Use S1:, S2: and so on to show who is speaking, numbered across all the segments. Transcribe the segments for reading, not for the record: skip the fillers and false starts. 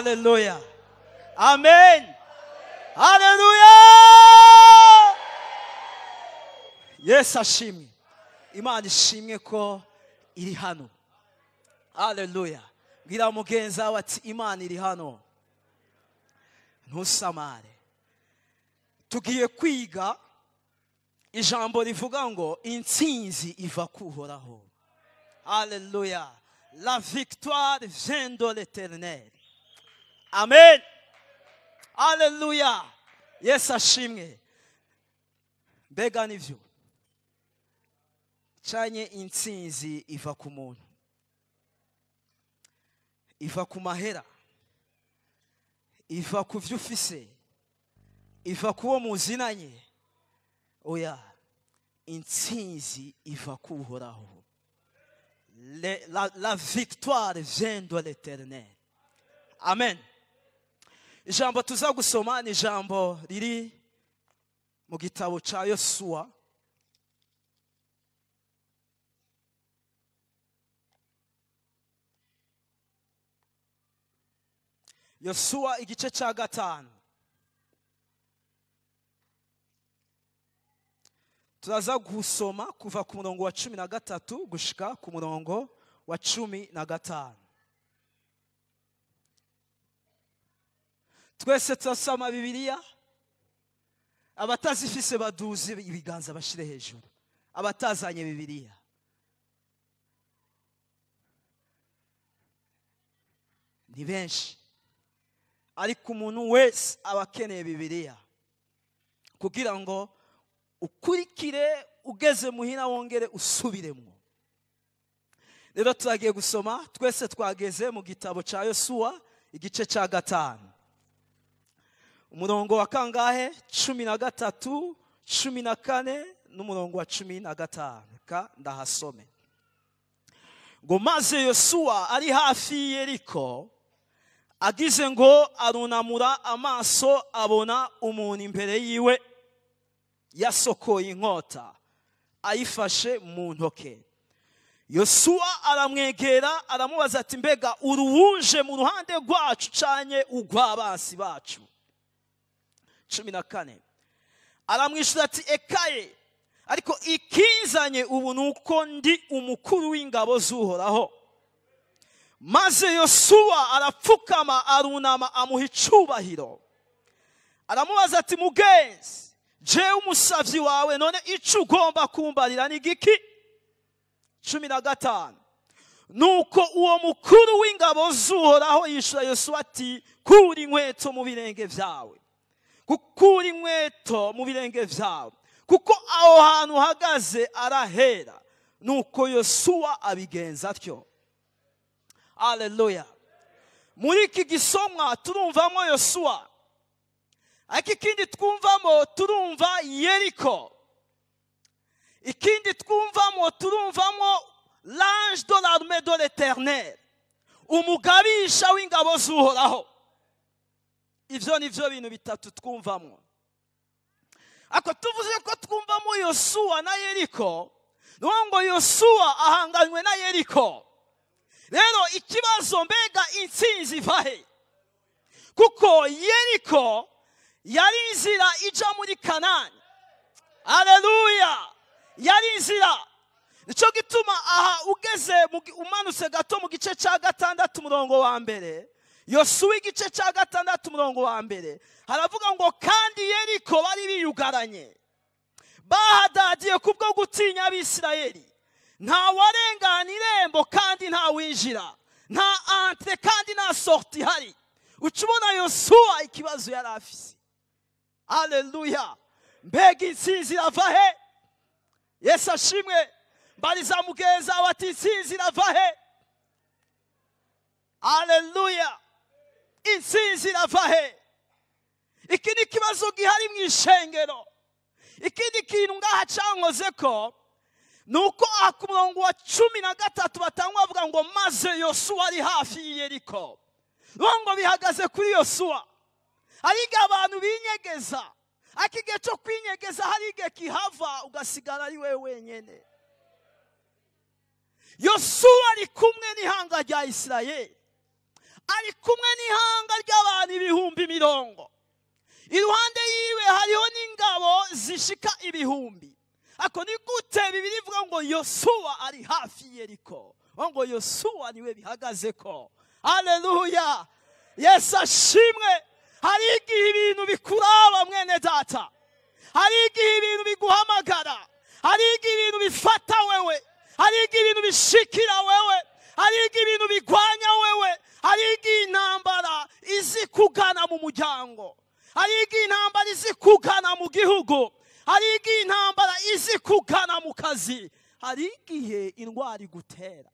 S1: Haleluya, amen, haleluya. Yesu ashimwe. Imana ishimwe ko iri hano. Haleluya. Bwira mugenzi wawe ati Imana iri hano, ntusamare. Tugiye kwiga ijambo rivuga ngo intsinzi iva kuhoraho. Haleluya. La victoire vient de l'Éternel. Amen. Haleluya. Yesu ashimwe. Mbega nivyo canye intsinzi iva ku muntu, iva ku mahera, iva ku vyo ufise, iva kuwo muzinanye. Oya, intsinzi iva kuhoraho. La victoire vient de l'Éternel. Amen. Ijambo tuza gusoma ni ijambo riri mu gitabo ca Yosuwa. Yosuwa igice ca 5. Turaza gusoma kuva ku murongo wa 13 gushika ku murongo wa 15. Twese turasoma Bibiliya. Abatazifise baduze ibiganza bashire hejuru. Abatazanye Bibiliya. Ni benshi. Ariko umuntu wese abakeneye Bibiliya kugira ngo ukurikire ugeze muhina wongere usubiremo. Rero turagiye gusoma, twese twageze mu gitabo ca Yosuwa igice ca 5. Umurongo wa kangahe? 13, 14 n'umurongo wa 15. Ka ndahasome. Ngo maze Yosuwa ari hafi Yeriko, agize ngo arunamura amaso abona umuntu imbere yiwe yasokoye inkota ayifashe mu ntoke. Yosuwa aramwegera aramubaza ati mbega uruwuje mu ruhande rwacu canye urw'abansi bacu? 14. Aramwishura ati ekaye, ariko ikinzanye ubu nuko ndi umukuru w'ingabo z'Uhoraho. Maze Yosuwa arapfukama arunama amuha icubahiro. Aramubaza ati mugenzi, jewe umusavyi wawe, none ico ugomba kumbarira ni giki? 15. Nuko uwo mukuru w'ingabo z'Uhoraho yishura Yosuwa ati kura inkweto mu birenge vyawe, kukura inkweto mu birenge vyawe, kuko aho hantu uhagaze arahera. Nuko Yosuwa abigenza atyo. Haleluya. Muri iki gisomwa turumvamo Yosuwa. Ariko ikindi twumvamo turumva Yeriko. Ikindi twumvamo turumvamo l'ange de l'armée de l'Éternel, umugabisha w'ingabo z'Uhoraho. Ivyo nivyo bintu bitatu twumvamo. Ako tuvuze ko twumvamo Yosuwa na Yeriko, ngo Yosuwa ahanganywe na Yeriko. Rero ikibazo mbega intsinzi iva he? Kuko Yeriko yari inzira ija muri Kanani. Haleluya. Yari inzira. Nico gituma aha ugeze umanutse gato mu gice ca 6 umurongo wa mbere, Yosuwa igice ca 6 umurongo wa mbere, haravuga ngo kandi Yeriko bari biyugaranye, bahadadiye kubwo gutinya Abisirayeli. Nta warengana irembo kandi nta winjira, nta entre kandi nta sortie hari. Ucubona Yosuwa ikibazo yari afise. Haleluya. Mbega intsinzi irava he? Yesu ashimwe. Mbariza mugenzi wawe ati intsinzi irava he? Haleluya. Intsinzi irava he? Iki ni ikibazo gihari mu ishengero. Ikindi kintu ngaha cankoze ko nuko ku murongo wa 13 batangwa bavuga ngo maze Yosuwa ari hafi Yeriko. Ngo bihagaze kuri Yosuwa. Hariga abantu binyegeza. Akige cyo kwinyegeza harige kihava ugasigara ari wewe wenyene. Yosuwa ari kumwe n'ihanga rya Isirayeli. Ari kumwe n'ihanga ry'abantu 20,000. Iruhande yiwe hariho n'ingabo zishika 1,000. Ako ni gute Bibiliya ivuga ngo Yosuwa ari hafi Yeriko? Ngo Yosuwa niwe bihagaze ko. Haleluya. Yesu ashimwe. Hari igihe ibintu bikuraba mwene data. Hari igihe ibintu biguhamagara. Hari igihe ibintu bifata wewe. Hari igihe ibintu bishikira wewe. Hari igihe ibintu bigwanya wewe. Hari igihe intambara izi kugana mu muryango. Hari igihe intambara izi kugana mu gihugu. Hari igihe intambara izi kugana mu kazi. Hari igihe indwara igutera.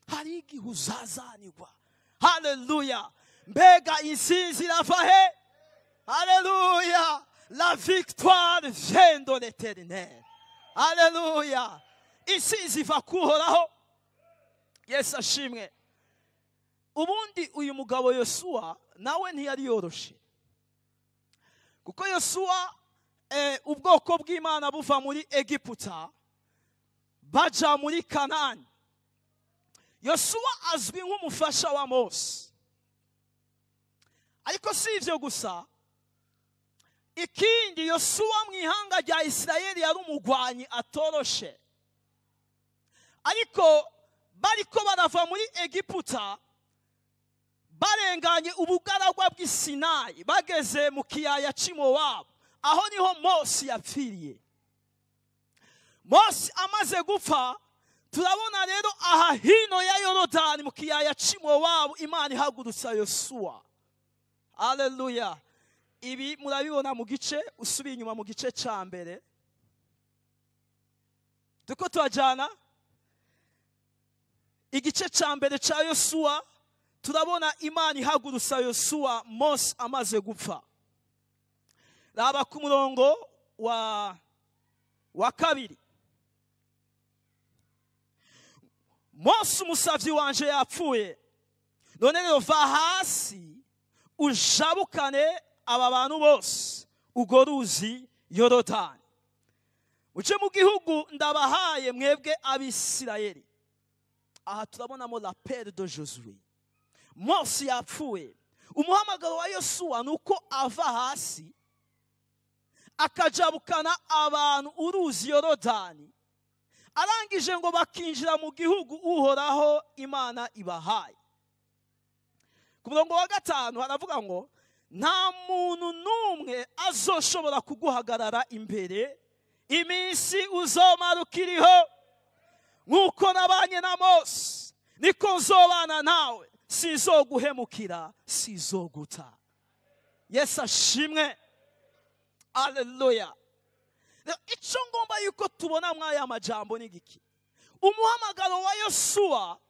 S1: Hari igihe uzazanirwa. Haleluya. Mbega intsinzi irava he? Haleluya. La victoire vient de l'Éternel. Haleluya. Intsinzi iva kuhoraho. Yesu ashimwe. Ubundi uyu mugabo Yosuwa nawe ntiyari yoroshe. Kuko Yosuwa ubwoko bw'Imana buva muri Egiputa baja muri Kanani. Yosuwa azwi nk'umufasha wa Mose. Ariko si ivyo gusa, ikindi Yosuwa mu ihanga rya Isirayeli yari umugwanyi atoroshe. Ariko bariko barava muri Egiputa barenganye ubugaragwa bw'i Sinayi, bageze mu kiyaya c'i Mowabu. Aho niho Mose yapfiriye. Mose amaze gupfa, turabona rero aha hino ya Yorodani mu kiyaya c'i Mowabu Imana ihagurutsa Yosuwa. Haleluya. Ibi murabibona mu gice, usubiye inyuma mu gice ca mbere. Tuko turajana igice ca mbere ca Yosuwa, turabona Imana ihagurutsa Yosuwa Mose amaze gupfa. Raba ku murongo wa kabiri. Mose umusavyi wanje yapfuye. None rero va hasi ujabukane aba bantu bose urwo ruzi Yorodani. Uje mu gihugu ndabahaye mwebwe Abisirayeli. Aha turabonamo la paix de Josué. Mose yapfuye. Umuhamagaro wa Yosuwa nuko ava hasi akajabukana abantu uruzi Yorodani, arangije ngo bakinjira mu gihugu Uhoraho Imana ibahaye. Ku murongo wa 5 haravuga ngo nta muntu n'umwe azoshobora kuguhagarara imbere iminsi uzomara ukiriho. Nk'uko nabanye na Mose niko nzobana nawe, sizoguhemukira, sizoguta. Yesu ashimwe. Haleluya. Icyo ngomba yuko tubona mwaya majambo ni giki? Umuhamagaro wa Yosuwa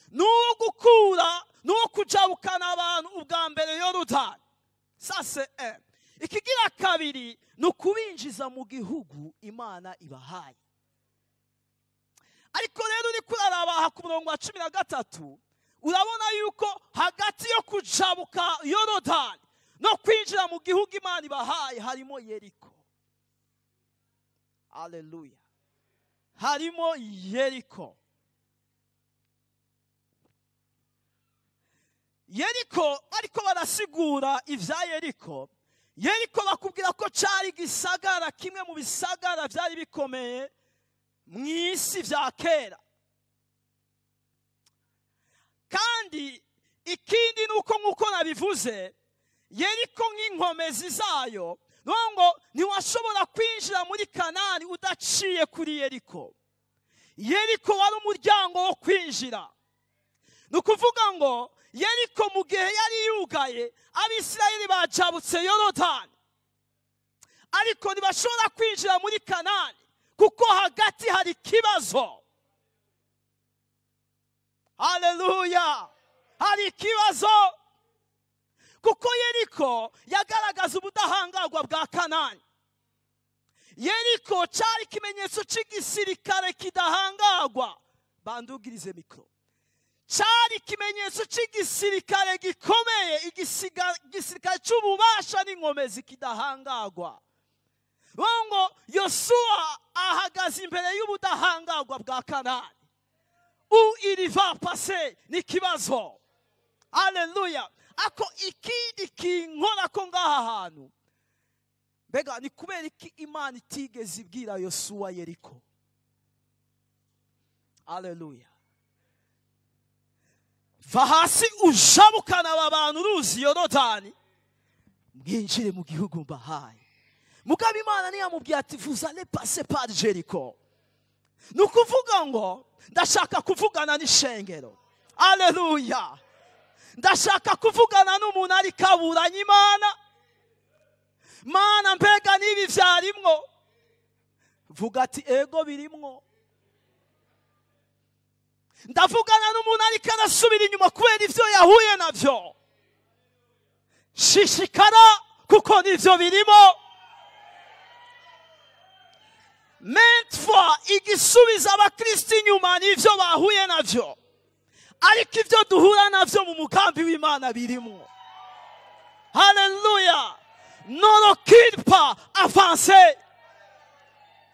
S1: nuwo gukura, nuwo kujabukana abantu ubwa mbere Yorodani. Sase ikigira kabiri ni ukubinjiza mu gihugu Imana ibahaye. Ariko rero uri kuraraba ku murongo wa 13 urabona yuko hagati yo kujabuka Yorodani no kwinjira mu gihugu Imana ibahaye harimo Yeriko. Haleluya. Harimo Yeriko. Yeriko ariko barasigura ivya Yeriko. Yeriko bakubwira ko cari gisagara kimwe mu bisagara vyari bikomeye mw'isi vya kera. Kandi ikindi nuko nkuko nabivuze, Yeriko nk'inkomezi zayo, nongo ntiwashobora kwinjira muri Kanani udaciye kuri Yeriko. Yeriko wari umuryango wo kwinjira. Nukuvuga ngo Yeriko mu gihe yari yugaye, Abisirayeli bajabutse Yorodani, ariko ntibashobora kwinjira muri Kanani kuko hagati hari ikibazo. Haleluya. Hari ikibazo kuko Yeriko yagaragaza ubudahangarwa bwa Kanani. Yeriko cyari ikimenyetso cy'igisirikare kidahangarwa. Bandugirize mikro. Cyari ikimenyetso cy'igisirikare gikomeye, igisirikare cy'ububasha n'inkomezi kidahangarwa. Ngo Yosuwa ahagaze imbere y'ubudahangarwa bwa Kanani. Où il va passer ni kibazo. Haleluya. Ako ikindi kinkora ko ngaha hantu, mbega ni kubera iki Imana itigeze ibwira Yosuwa Yeriko? Haleluya. Va hasi ujabukana aba bantu uruzi Yorodani, mwinjire mu gihugu mbahaye. Mugabo Imana ntiyamubwiye ati vous allez passer par Jericho. Ni ukuvuga ngo ndashaka kuvugana n'ishengero. Haleluya. Ndashaka kuvugana n'umuntu ariko aburanye Imana. Mana mbega n'ibi vyarimwo? Vuga ati ego birimwo. Ndavugana n'umuntu ariko arasubira inyuma kubera ivyo yahuye navyo. Shishikara kuko nivyo birimo. Maintes fois igisubiza abakristo inyuma nivyo bahuye navyo, ariko ivyo duhura navyo mu mugambi w'Imana birimo. Haleluya. Ne recule pas, avancez.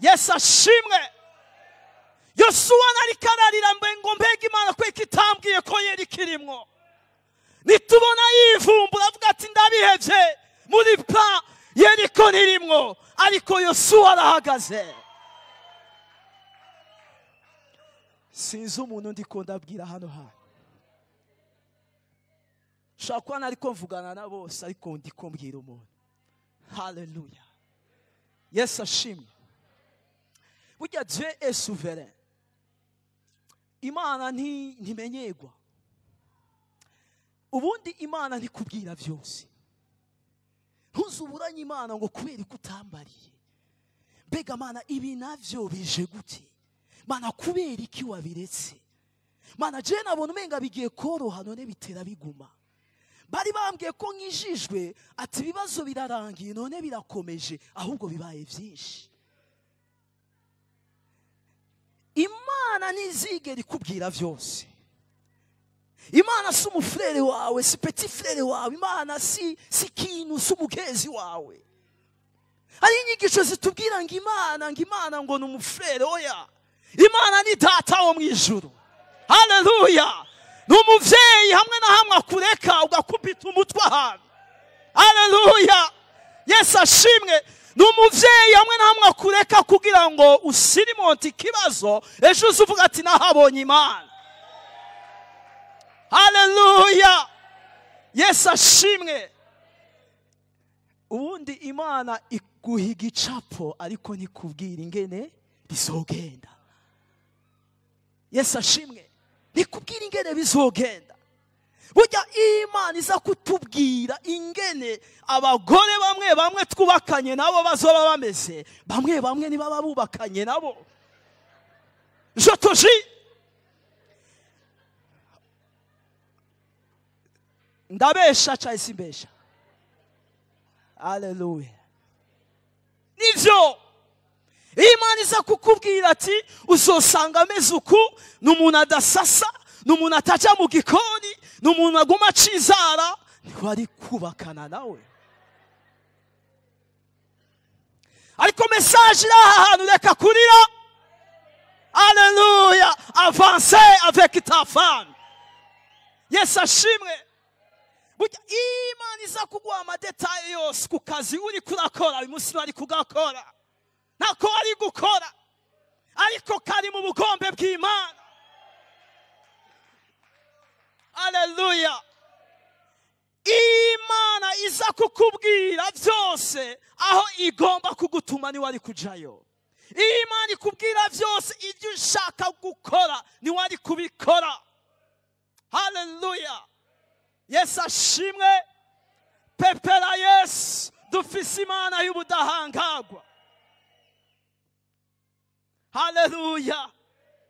S1: Yesu ashimwe. Yosuwa nariko ararira ngo mbega Imana kweka itambwiye ko Yeriko irimwo. Nitubona yivumbura avuga ati ndabihevye, muri plan Yeriko ntirimwo, ariko Yosuwa arahagaze. Sinzi umuntu ndiko ndabwira hano hantu. Nshobora kuba nariko mvugana na bose, ariko ndiko mbwira umuntu. Haleluya. Yesu ashimwe. Burya Dieu est souverain. Imana ntimenyerwa. Ubundi Imana ntikubwira byose. Ntuzuburanye Imana ngo kubera ko utambariye. Mbega Mana ibi navyo bije gute? Mana kubera iki wabiretse? Mana je nabona umenga bigiye koroha none bitera biguma. Bari bambwiye ko nkijijwe ati ibibazo birarangiye none birakomeje, ahubwo bibaye byinshi. Imana ntizigera ikubwira byose. Imana si umufrere wawe, si petit frere wawe. Imana si kintu, si umugezi wawe. Hari inyigisho zitubwira ngo Imana ngo ni umufrere. Oya, Imana ni data wo mu ijuru. Haleluya. Ni umuvyeyi hamwe na hamwe akureka ugakubita umutwe ahantu. Haleluya. Yesu ashimwe. Ni umuvyeyi hamwe na hamwe akureka kugira ngo usirimonte ikibazo, ejo uzuvuga ati nahabonye Imana. Haleluya. Yesu ashimwe. Ubundi Imana iguha igicapo ariko ntikubwira ingene bizogenda. Yesu ashimwe. Ntikubwira ingene bizogenda. Burya Imana iza kutubwira ingene abagore bamwe bamwe twubakanye nabo bazoba bameze, bamwe bamwe nibaba bubakanye nabo. Je te jure. Ndabesha cyangwa simbesha? Haleluya. Nivyo Imana iza kukubwira ati uzosanga ameze uku, ni umuntu adasasa, ni umuntu ataja mu gikoni, ni umuntu aguma acizara, ntiwari kubakana nawe. Ariko message iri aha hantu, reka kurira. Haleluya. Avancez avec ta femme. Yesu ashimwe. Burya Imana iza kuguha amadetaye yose ku kazi uri kurakora uyu munsi, bari kugakora ntako ari gukora, ariko kari mu bugombe bw'Imana. Haleluya. Imana iza kukubwira byose aho igomba kugutuma niwe ari kujayo. Imana ikubwira byose ibyo ushaka gukora niwe ari kubikora. Haleluya. Yesu ashimwe. Pepera Yesu, dufise Imana y'ubudahangagwa. Haleluya.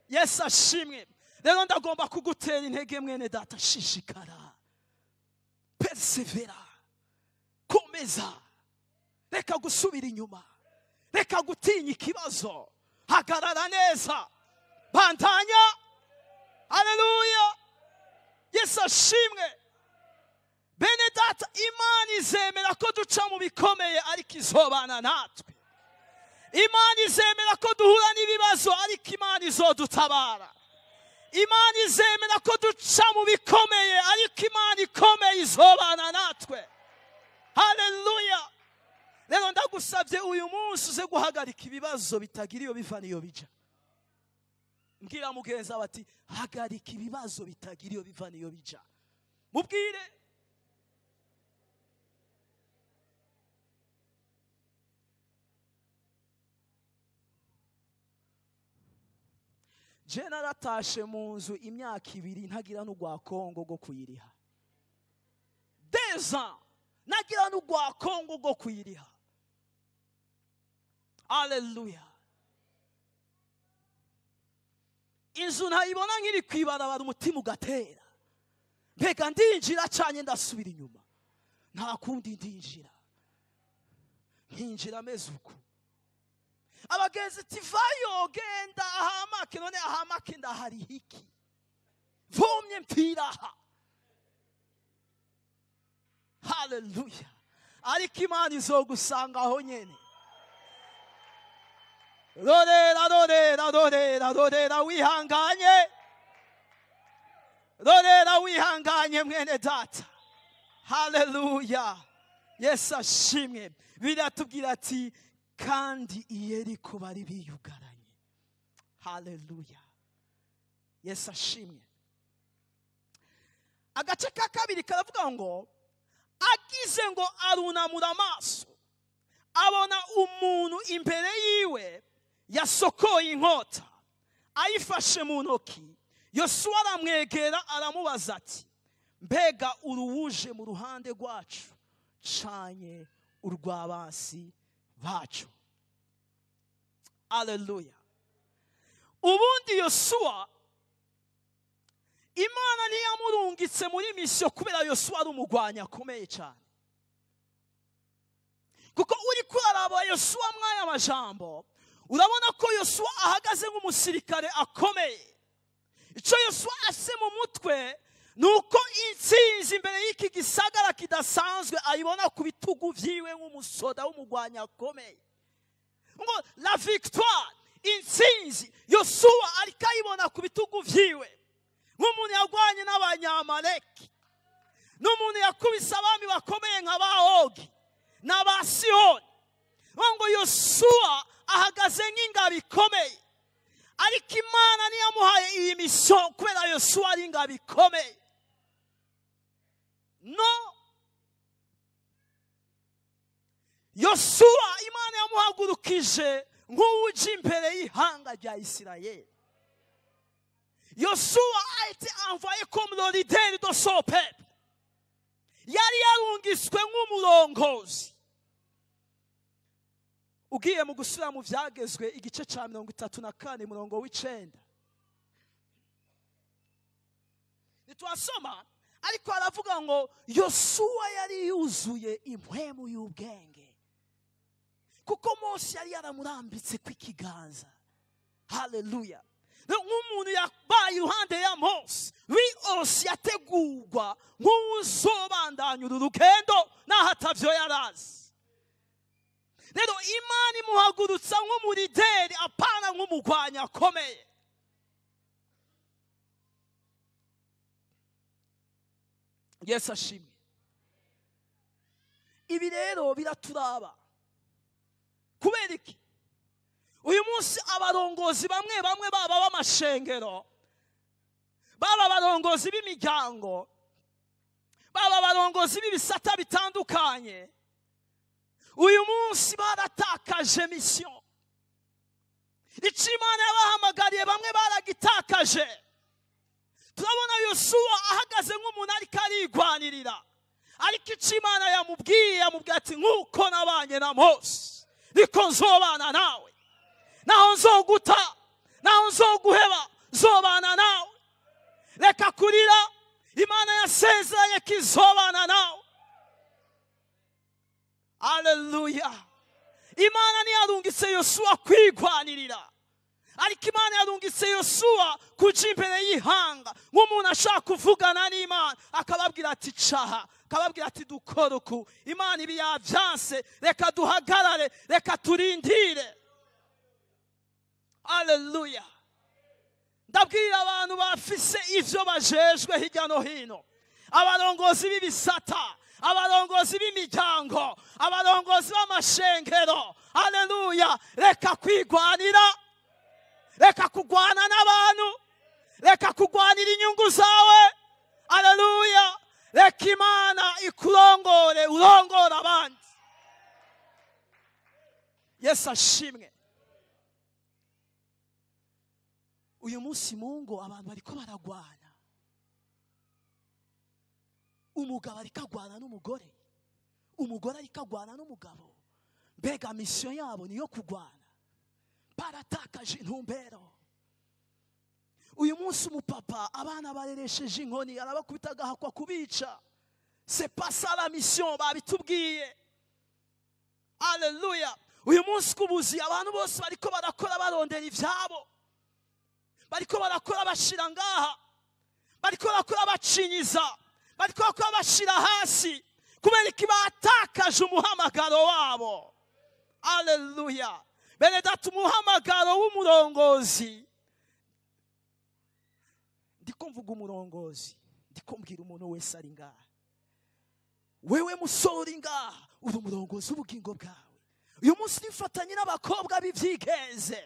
S1: Yesu ashimwe. Rero ndagomba kugutera intege mwene data, shishikara, persevera, komeza, reka gusubira inyuma, reka gutinya ikibazo, hagarara neza, bandanya. Haleluya. Yesu ashimwe. Bene data, Imana izemera ko duca mu bikomeye ariko izobana natwe. Imana izemera ko duhura n'ibibazo ariko Imana izodutabara. Imana izemera ko duca mu bikomeye, ariko Imana ikomeye izobana natwe. Haleluya. Rero ndagusabye uyu munsi uze guhagarika ibibazo bitagira iyo biva n'iyo bija. Mbwira mugenzi wawe ati hagarika ibibazo bitagira iyo biva n'iyo bija. Mubwire. Je naratashe mu nzu imyaka 2 ntagira n'urwa Kongo rwo kuyiriha. 2 ans nagira n'urwa Kongo rwo kuyiriha. Haleluya. Inzu ntayibona nkiri kwibarabara, umutima ugatera. Mbega ndinjira canye ndasubira inyuma. Nta kundi ndinjira. Nkinjira ameze uko. Abagenzi tivayo genda ahamake, none ahamake ndahari hiki. Vomye mpiraha. Haleluya. Ariko Imana izogusanga aho nyene. Rorera, rorera, rorera, rorera wihanganye. Rorera wihanganye mwene data. Haleluya. Yesu ashimwe. Biratubwira ati kandi Yeriko bari biyugaranye. Haleluya. Yesu ashimwe. Agace ka kabiri karavuga ngo agize ngo arunamura amaso abona umuntu imbere yiwe yasokoye inkota ayifashe mu ntoki. Yosuwa aramwegera aramubaza ati mbega uruwuje mu ruhande rwacu canye urw'abansi bacu. Haleluya. Ubundi Yosuwa Imana ntiyamurungitse muri misiyo kubera Yosuwa ari umugwanyi akomeye cyane. Kuko uri kuraraba Yosuwa mwaya majambo, urabona ko Yosuwa ahagaze nk'umusirikare akomeye. Icyo Yosuwa ase mu mutwe nuko intsinzi imbere y'iki gisagara kidasanzwe ayibona ku bitugu vyiwe nk'umusoda w'umugwanyi akomeye. Ngo la victoire, intsinzi Yosuwa ariko ayibona ku bitugu vyiwe nk'umuntu yarwanye n'Abanyamaleki, n'umuntu yakubise abami bakomeye nka ba Ogi n'aba Sihoni. Ngo Yosuwa ahagaze nk'ingabo ikomeye, ariko Imana ntiyamuhaye iyi misiyo kubera Yosuwa ari ingabo ikomeye. No, Yosuwa Imana yamuhagurukije nk'uwuja imbere y'ihanga rya Isirayeli. Yosuwa a été envoyé comme le leader de son peuple. Yari yarungiswe nk'umurongozi. Ugiye mu gusubira mu vyagezwe igice ca 34 murongo w'9. Nitwasoma ariko aravuga ngo Yosuwa yari yuzuye impwemu y'ubwenge, kuko Mose yari yaramurambitse kw'ikiganza. Haleluya. Nk'umuntu yabaye iruhande ya Mose, wose yategurwa nk'uzobandanya uru rugendo naho atavyo yarazi. Rero Imana imuhagurutsa nk'umurideri, apana nk'umugwanyi akomeye. Yesu ashimwe. Ibi rero biraturaba. Kubera iki? Uyu munsi abarongozi bamwe bamwe baba b'amashengero, baba abarongozi b'imiryango, baba abarongozi b'ibisata bitandukanye, uyu munsi baratakaje mission. Icyo Imana yabahamagariye bamwe baragitakaje. Turabona Yosuwa ahagaze nk'umuntu ariko arigwanirira, ariko icyo Imana yamubwiye ati nk'uko nabanye na Mose niko nzobana nawe, naho nzoguta, naho nzoguheba, nzobana nawe. Reka kurira, Imana yasezeranye ko izobana nawe. Haleluya. Imana ntiyarungitse Yosuwa kwigwanirira, ariko Imana yarungitse Yosuwa kuja imbere y'ihanga nk'umuntu ashaka kuvugana n'Imana, akababwira ati caha, akababwira ati dukore uku, Imana ibi yavyanse, reka duhagarare, reka turindire. Haleluya. Ndabwira abantu bafise ivyo bajejwe hirya no hino, abarongozi b'ibisata, abarongozi b'imiryango, abarongozi b'amashengero. Haleluya! Reka kwigwanira, reka kugwana n'abantu, reka kugwanira inyungu zawe. Haleluya! Reka Imana ikurongore, urongore abandi. Yesu ashimwe. Uyu munsi mu ngo abantu bariko baragwana. Umugabo ariko agwana n'umugore, umugore ariko agwana n'umugabo. Mbega misiyo yabo niyo kugwana, baratakaje intumbero. Uyu munsi umupapa abana bareresheje inkoni, arabakubita agahakwa kubica. C'est pas ça la mission, babitubwiye. Haleluya! Uyu munsi kubuzi abantu bose bariko barakora barondera ivyabo, bariko barakora bashira ngaha, bariko barakora bacinyiza, bariko barakora bashira hasi, kubera iki? Batakaje umuhamagaro wabo. Haleluya! Bene data, umuhamagaro w'umurongozi, ndiko mvuga umurongozi, ndiko mbwira umuntu wese ari ngaha. Wewe musore uri ngaha, uri umurongozi w'ubugingo bwawe. Uyu munsi nifatanye n'abakobwa b'ivyigeze.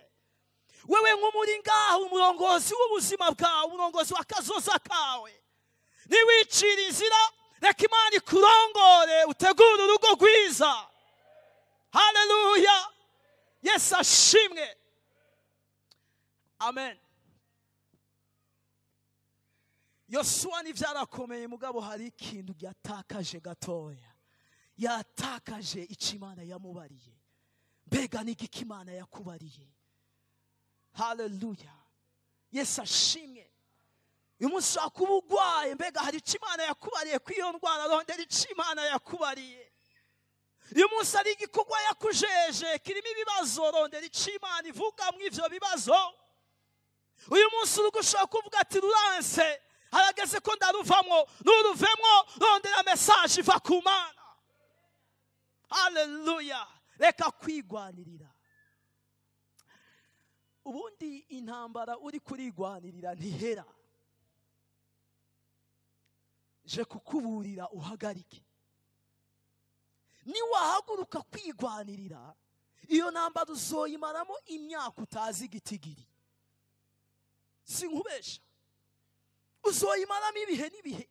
S1: Wewe nk'umuri ngaha, umurongozi w'ubuzima bwawe, umurongozi wa kazoza kawe. Niwicira inzira, reka Imana ikurongore, utegure urugo rwiza. Haleluya! Yesu ashimwe. Amen. Yosuwa ntivyarakomeye, mugabo hari ikintu yatakaje gatoya. Yatakaje ico Imana yamubariye. Mbega n'igiki Imana yakubariye? Haleluya! Yesu ashimwe. Uyu munsi ushobora kuba urwaye, mbega hari ico Imana yakubariye kuri iyo ndwara? Rondera ico Imana yakubariye. Uyu munsi hari igikorwa yakujeje kirimo ibibazo, rondera ico Imana ivuga mu ivyo bibazo. Uyu munsi urugo ushobora kuvuga ati ruranse, harageze ko ndaruvamwo. Nuruvemwo, rondera message iva ku Mana. Haleluya! Reka kwigwanirira. Ubundi intambara uri kurigwanirira ntihera. Je kukuburira uhagarike. Niwahaguruka kwigwanirira, iyo ntambara uzoyimaramo imyaka utazi igitigiri. Sinkubesha, uzoyimaramo ibihe n'ibihe.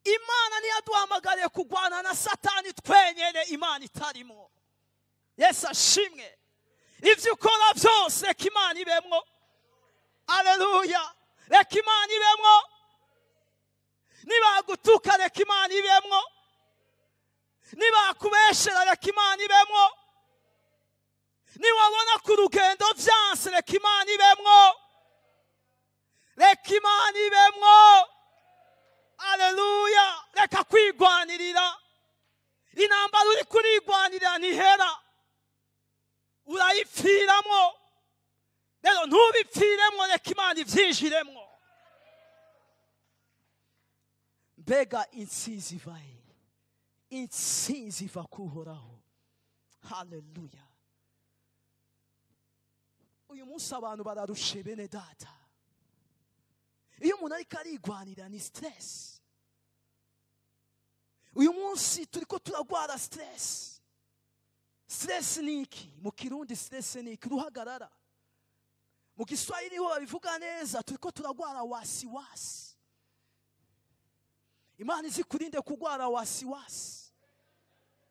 S1: Imana ntiyaduhamagariye kurwana na Satani twenyene, Imana itarimo. Yesu ashimwe. Ivyo ukora byose reka Imana ibemwo. Haleluya! Reka Imana ibemwo. Nibagutuka reka Imana ibemwo. Nibakubeshera reka Imana ibemwo. Niwabona ku rugendo vyanse reka Imana ibemwo. Reka Imana ibemwo. Haleluya! Reka kwigwanirira. Intambara uri kurigwanirira ntihera, urayipfiramwo. Rero ntubipfiremwo, reka Imana ivyinjiremwo. Mbega intsinzi iva he? Intsinzi iva kuhoraho. Haleluya! Uyu munsi abantu bararushe, bene data. Iyo umuntu ariko arigwanira ni stress. Uyu munsi turiko turagwara stress. Stress ni iki mu Kirundi? Stress ni iki? Uruhagarara. Mu Kiswahili ho babivuga neza, turiko turagwara wasiwasi. Imana izikurinde kugwara wasiwasi.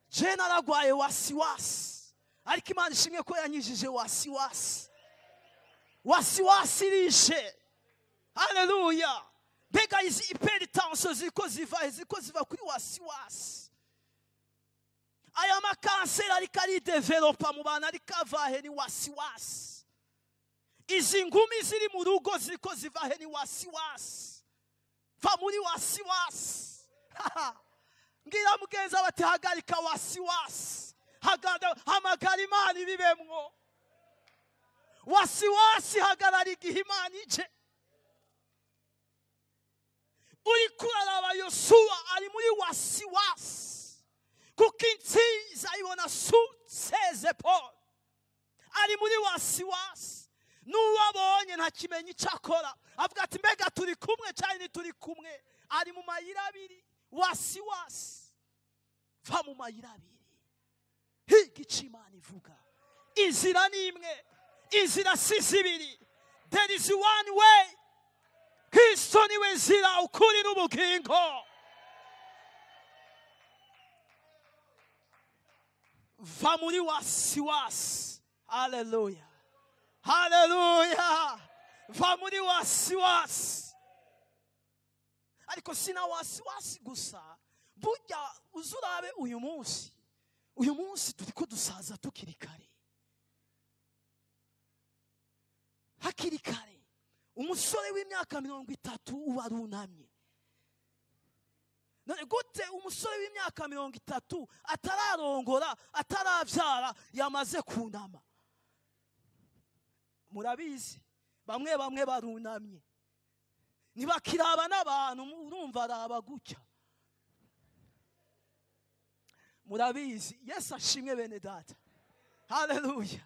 S1: Je naragwaye wasiwasi, ariko Imana ishimwe ko yanyijije wasiwasi. Wasiwasi irishe. Haleluya! Mbega izi hypertension ziriko ziva, ziriko ziva kuri wasiwasi. Aya makanseri ariko aridevelopa mu bantu ariko avahe? Ni wasiwasi. Izi ngumi ziri mu rugo ziriko zivahe? Ni wasiwasi. Va muri wasiwasi. Mbwira mugenzi wawe ati hagarika wasiwasi, hamagara Imana ibibemwo. Wasiwasi hagarara igihe Imana ije. Uri kuraraba Yosuwa ari muri wasiwasi, kuko intsinzi ayibona sous ses épaules. Ari muri wasiwasi, n'uwabonye ntakimenya icyo akora, avuga ati mbega turi kumwe cyane ntituri kumwe. Ari mu mayira abiri, wasiwasi. Va mu mayira abiri, higa icyo Imana ivuga. Inzira ni imwe, inzira si zibiri. There is one way. Kristo niwe nzira, ukuri n'ubugingo. Va muri wasiwasi. Haleluya, haleluya. Va muri wasiwasi. Ariko sina wasiwasi gusa, burya uzurabe uyu munsi. Uyu munsi turiko dusaza tukiri kare, hakiri kare. Umusore w'imyaka 30 uba arunamye. None gute umusore w'imyaka 30 atararongora, atarabyara, yamaze kunama? Murabizi, bamwe bamwe barunamye, ntibakiraba n'abantu, urumva araba gutya. Murabizi. Yesu ashimwe bene data. Haleluya.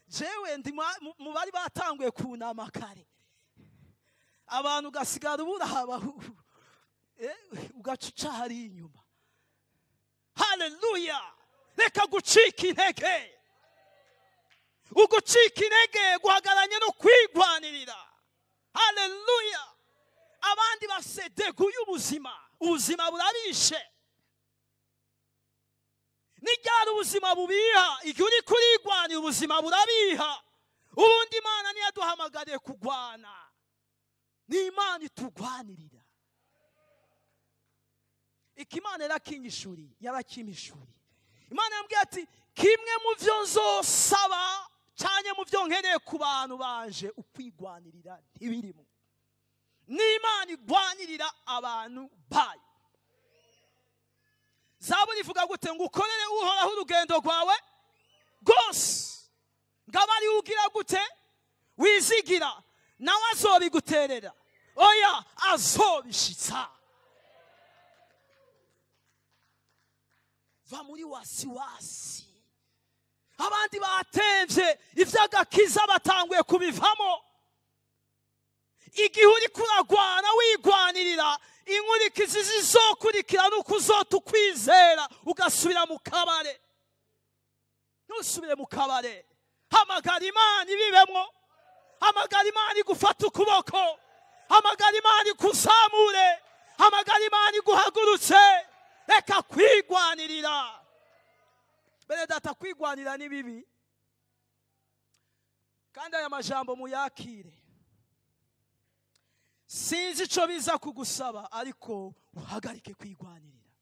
S1: Jewe ndi mu bari batanguye kunama kare, abantu ugasigara uburaba, ugacuca hari inyuma. Haleluya. Reka gucika intege. Ugucika intege guhagaranye no kwigwanirira. Haleluya. Abandi basedeguye ubuzima, ubuzima burarishe. Nijyara ubuzima bubiha, igihe uri kurigwanira ubuzima burabiha. Ubundi Imana ntiyaduhamagariye kugwana, ni Imana itugwanirira. Iki Imana yarakinyishuriye, yarakimishuriye. Imana yambwiye ati kimwe mu byo nzosaba cyane mu byo nkeneye ku bantu banje, ukwigwanirira ntibirimo. Ni Imana igwanirira abantu bayo. Zaburi ivuga gute? Ngo ukorere Uhoraho urugendo rwawe rwose, ngaba ari ugira gute? Wizigira, nawe azobiguterera. Oya, azobishitsa. Va muri wasiwasi. Abandi batemvye ivy'agakiza batanguye kubivamo. Igihe uri kuragwana wigwanirira, inkurikizi zizokurikira nuko uzotukwizera ugasubira mu kabare. Ntusubire mu kabare. Hamagara Imana ibibemwo, hamagara Imana igufata ukuboko, hamagara Imana ikuzamure, hamagara Imana iguhagurutse. Reka kwigwanirira. Bene data, kwigwanira ni bibi, kandi aya majambo muyakire. Sinzi ico biza kugusaba, ariko uhagarike kwigwanirira.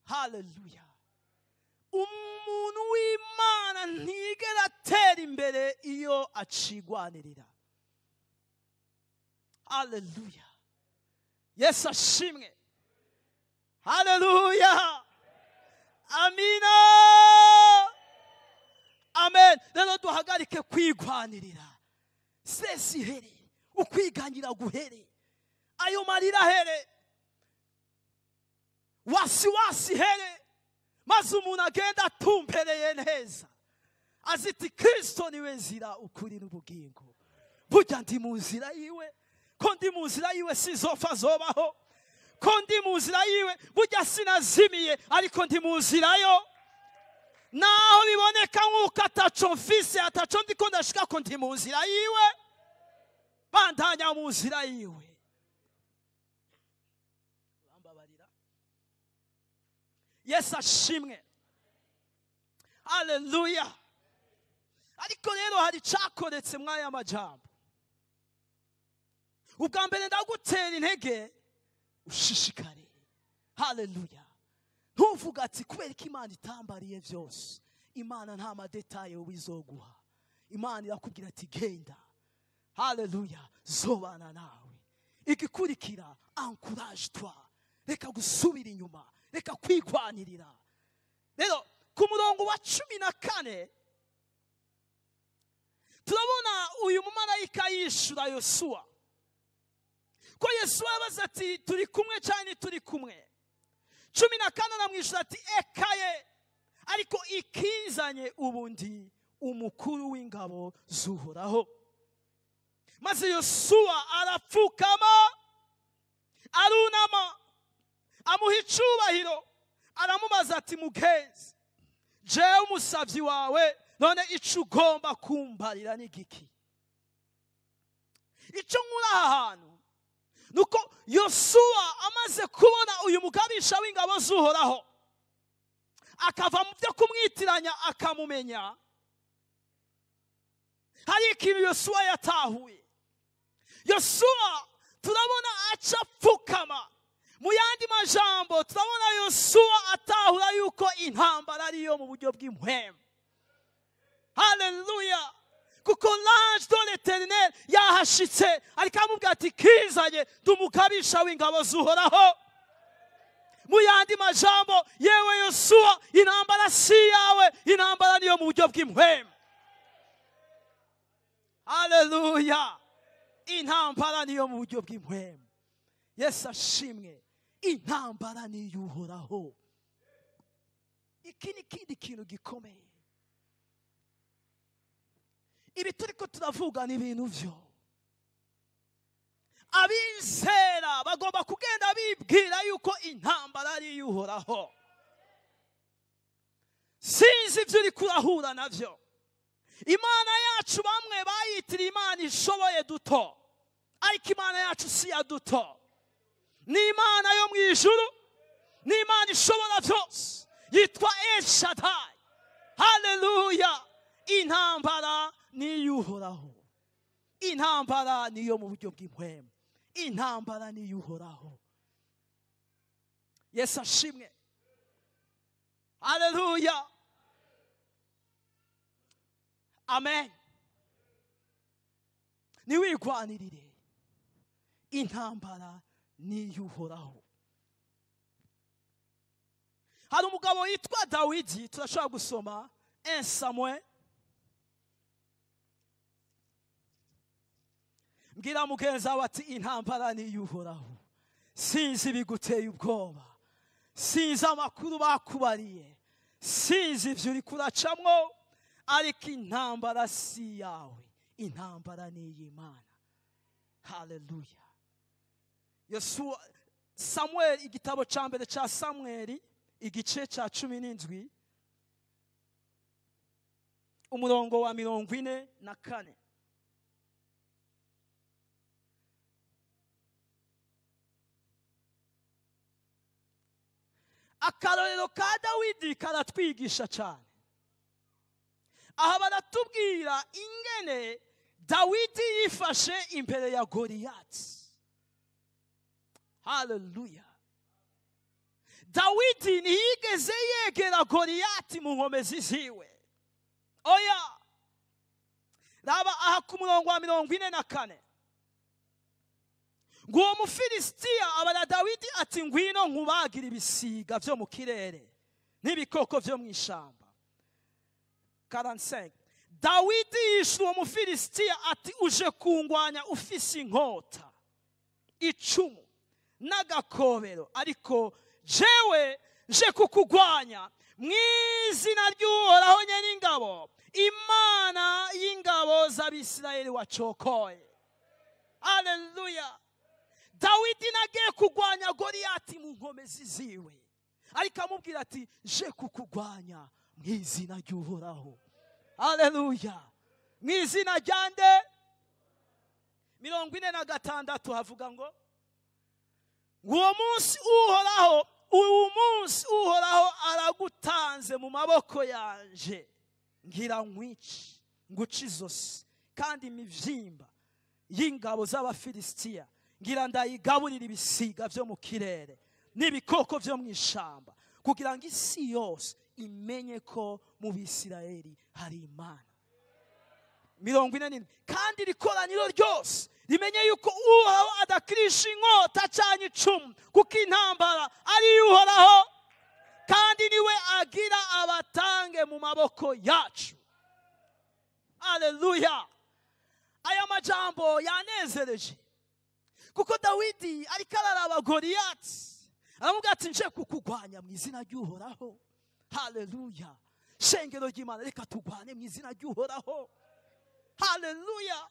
S1: Haleluya. Umuntu w'Imana ntigera atera imbere iyo acigwanirira. Haleluya. Yesu ashimwe. Haleluya. Amina. Amen. Rero duhagarike kwigwanirira. Stress ihere, ukwiganyira guhere, ayo marira here, wasiwasi here, maze umuntu agenda atumpereye neza, aziti Kristo niwe nzira, ukuri n'ubugingo. Burya ndi mu nzira yiwe, ko ndi mu nzira yiwe sizofa zobaho, ko ndi mu nzira yiwe burya sinazimiye, ariko ndi mu nzira yo. Naho biboneka nk'uko ataco mfise, ataco ndiko ndashika, ko ndi mu nzira yiwe. Bandanya mu nzira yiwe. Urambabarira. Yesu ashimwe. Haleluya. Ariko rero hari icakoretse mw'aya majambo. Ubwa mbere ndagutera intege ushishikare. Haleluya. Ntuvuga ati kubera ko Imana itambariye byose. Imana nta madetaye wizoguha. Imana irakubwira ati genda. Haleluya, zobana nawe. Igikurikira, encourage toi. Reka gusubira inyuma, reka kwigwanirira. Rero ku murongo wa 14 turabona uyu mumarayika yishura Yosuwa. Ko Yesu abaza ati turi kumwe cyane turi kumwe. 14 aramwishyura ati ekaye, ariko ikinzanye ubundi Umukuru w'ingabo z'Uhoraho. Maze Yosuwa arapfukama, arunama, amuha icubahiro, aramubaza ati: "Mugenzi, jewe umusavyi wawe, none ico ugomba kumbarira ni giki?" Icyo nkura aha hantu nuko Yosuwa amaze kubona uyu mugabisha w'ingabo z'Uhoraho, akava mu byo kumwitiranya akamumenya, hari ikintu Yosuwa yatahuye. Yosuwa turabona aca apfukama. Mu yandi majambo, turabona Yosuwa atahura yuko intambara ariyo mu buryo bw'impwemu. Haleluya! Kuko l'ange de l'Éternel yahashitse, ariko amubwira ati: "Kizanye, ndi umugabisha w'ingabo z'Uhoraho." Mu yandi majambo, yewe Yosuwa, intambara si yawe, intambara niyo mu buryo bw'impwemu. Haleluya! Intambara niyo mu buryo bw'impwemu. Yesu ashimwe! Intambara niyo Uhoraho. Iki ni ikindi kintu gikomeye. Ibi turiko turavuga ni ibintu vyo abizera bagomba kugenda bibwira yuko intambara ari iy'Uhoraho. Sinzi ibyo uri kurahura navyo. Imana yacu bamwe bayitiriye Imana ishoboye duto, ariko Imana yacu si ya duto. Ni Imana yo mu ijuru, ni Imana ishobora byose, yitwa El Shaddai. Haleluya! Intambara ni iy'Uhoraho. Intambara niyo mu buryo bw'impwemu. Intambara ni iy'Uhoraho. Yesu ashimwe! Haleluya! Amen. Niwigwanirire, intambara ni iy'Uhoraho. Hari umugabo yitwa Dawidi. Turashobora gusoma 1 Samuel. Mbwira mugenzi wawe ati: "Intambara ni iy'Uhoraho." Sinzi ibiguteye ubwoba, sinzi amakuru bakubariye, sinzi ibyo uri kuracamwo, ariko intambara si yawe, intambara ni iy'Imana. Haleluya! Yosuwa, Samuel, igitabo cya mbere cya Samuel, igice cya 17, umurongo wa 44. Akarorero ka Dawidi karatwigisha cyane. Aha baratubwira ingene Dawidi yifashe imbere ya Goliyati. Haleluya! Dawidi ntiyigeze yegera Goliyati mu nkomezi ziwe, oya. Raba aha ku murongo wa 44, ngo uwo Mufilisitiya abara Dawidi ati: "Ngwino nkubagira ibisiga byo mu kirere n'ibikoko byo mu ishamba." 45. Dawidi yishe uwo Mufilisitiya ati: "Uje kungwanya ufise inkota, icumu n'agakobero, ariko jewe nje kukugwanya mu izina ry'Uhoraho Nyen'ingabo, Imana y'ingabo z'Abisirayeli wacokoye." Aleluya! Dawidi nagiye kugwanya Goliyati mu nkomezi ziwe, ariko amubwira ati: "Je kukugwanya mu izina ry'Uhoraho." Aleluya! Mu izina rya nde? 46 havuga ngo uwo munsi Uhoraho, uyu munsi Uhoraho aragutanze mu maboko yanje, ngira nkwici, nguce izosi, kandi imivyimba y'ingabo z'Abafilisitiya ngira ndayigaburira ibisiga byo mu kirere n'ibikoko byo mu ishamba, kugira ngo isi yose imenye ko mu Bisirayeli hari Imana. 47. Kandi iri koraniro ryose rimenye yuko Uhoraho adakirisha inkota cyangwa icumu, kuko intambara ari iy'Uhoraho, kandi niwe agira abatange mu maboko yacu. Aleluya! Aya majambo yanezereje, kuko Dawidi ariko araraba Goliyati, aramubwira ati: "Nje kukugwanya mu izina ry'Uhoraho." Haleluya! Shengero ry'Imana, reka tugwane mu izina ry'Uhoraho. Haleluya.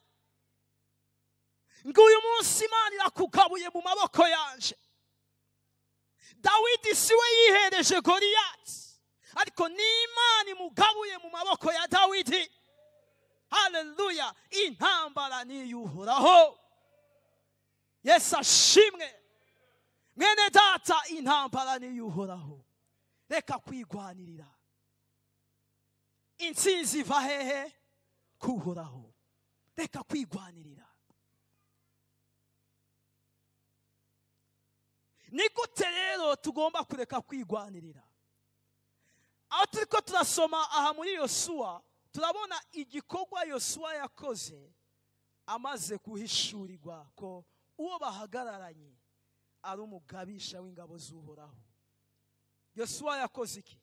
S1: Ngo uyu munsi Imana irakugabuye mu maboko yanje. Dawidi siwe yihereje Goliyati, ariko ni Imana imugabuye mu maboko ya Dawidi. Haleluya. Intambara ni iy'Uhoraho. Yesu ashimwe. Mwene data, intambara ni iy'Uhoraho. Reka kwigwanirira. Intsinzi iva hehe? Kuhoraho. Reka kwigwanirira. Ni gute rero tugomba kureka kwigwanirira? Aho turiko turasoma aha muri Yosuwa, turabona igikorwa Yosuwa yakoze amaze guhishurirwa ko uwo bahagararanye ari umugabisha w'ingabo z'Uhoraho. Yosuwa yakoze iki?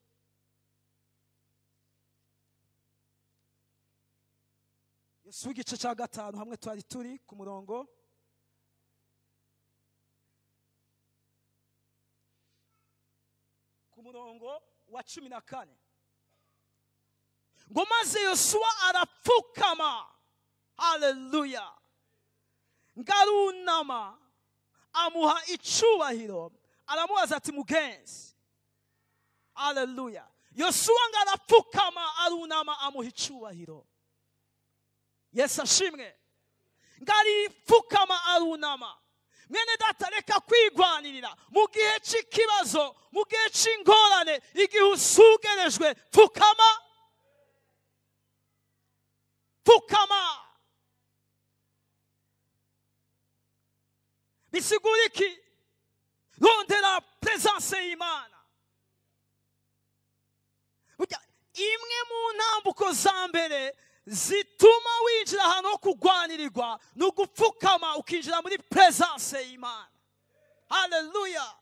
S1: Yosuwa igice cya 5, hamwe twari turi ku murongo wa 14. Ngo maze Yosuwa arapfukama. Haleluya. Ngarunama amuha icubahiro, aramubaza ati mugenzi. Haleluya. Yosuwa ngarapfukama arunama amuha icubahiro. Yesu ashimwe. Ngaripfukama arunama. Mwene data, reka kwigwanirira mu gihe cy'ikibazo, mu gihe cy'ingorane, igihe usugerejwe, pfukama. Pfukama. Bisigura iki? Rondera presence y'Imana. Imwe mu ntambuko za mbere zituma winjira ahantu ho kugwanirirwa ni ugupfukama ukinjira muri presence y'Imana. Haleluya.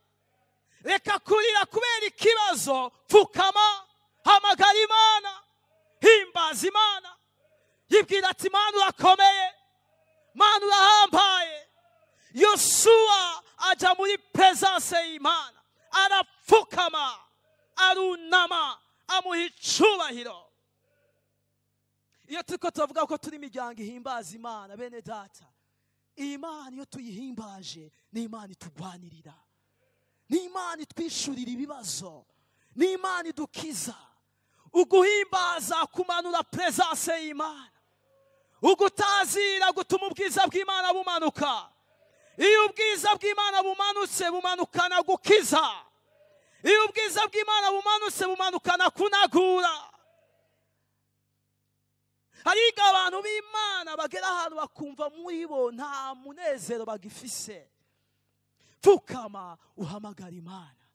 S1: Reka kurira kubera ikibazo, pfukama, hamagara Imana, himbaza Imana, yibwira ati Mana urakomeye, Mana urahambaye. Yosuwa aja muri presence y'Imana, arapfukama, arunama, amuha icubahiro. Iyo turiko turavuga ko turi imiryango ihimbaza Imana, bene data, Imana iyo tuyihimbaje ni Imana itugwanirira, ni Imana itwishurira ibibazo, ni Imana idukiza. Uguhimbaza kumanura presence y'Imana, ugutazira gutuma ubwiza bw'Imana bumanuka. Iyo ubwiza bw'Imana bumanutse, bumanukana gukiza. Iyo ubwiza bw'Imana bumanutse, bumanukana kunagura. Hariga abantu b'Imana bagera ahantu bakumva muri bo nta munezero bagifise. Pfukama uhamagara Imana.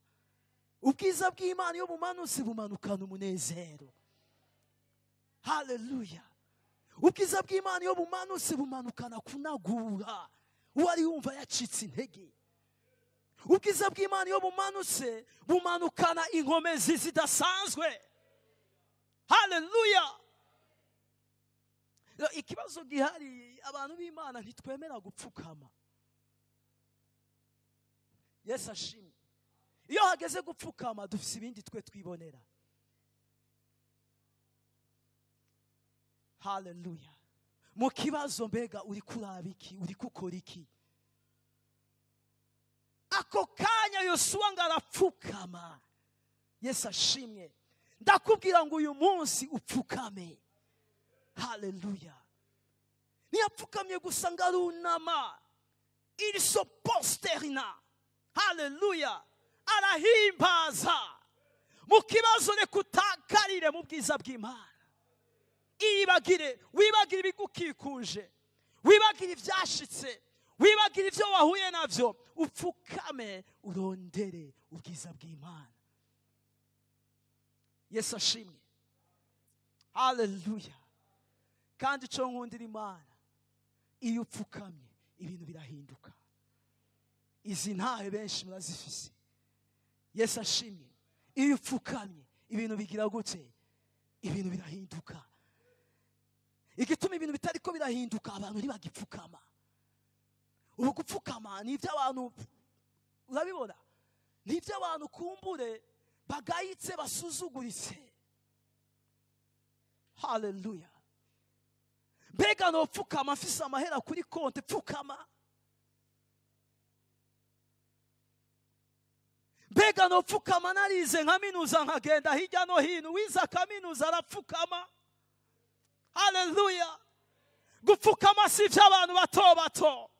S1: Ubwiza bw'Imana iyo bumanutse bumanukana umunezero. Haleluya. Ubwiza bw'Imana iyo bumanutse bumanukana kunagura. Uwari yumva yacitse intege. Ubwiza bw'Imana iyo bumanutse bumanukana inkomezi zidasanzwe. Haleluya. Ikibazo gihari, abantu b'Imana ntitwemera gupfukama. Yesu ashimwe. Iyo hageze gupfukama dufise ibindi twe twibonera. Haleluya. Mu kibazo mbega uri kuraba iki, uri gukora iki? Ako kanya Yosuwa ngo arapfukama. Yesu ashimwe. Ndakubwira ngo uyu munsi upfukame. Haleluya. Ntiyapfukamye gusa ngo arunama. Il se prosterna. Haleluya. Arahimbaza. Mu kibazo reka utakarire mu bwiza bw'Imana. Iyibagire, wibagire ibigukikuje, wibagire ibyashitse, wibagire ibyo wahuye navyo, upfukame urondere ubwiza bw'Imana. Yesu ashimwe. Haleluya. Kandi ico nkundira Imana, iyo upfukamye ibintu birahinduka. Izi ntahe benshi murazifise. Yesu ashimwe. Iyo upfukamye ibintu bigira gute? Ibintu birahinduka. Igituma ibintu bitariko birahinduka, abantu ntibagipfukama. Ubu gupfukama ni iby'abantu, urabibona, ni iby'abantu kumbure bagayitse, basuzuguritse. Haleluya. Mbega nopfukama mfise amahera kuri konte? Pfukama. Mbega nopfukama narize nkaminuza nkagenda hirya no hino? Wize kaminuza arapfukama. Haleluya. Gupfukama si iby'abantu bato bato,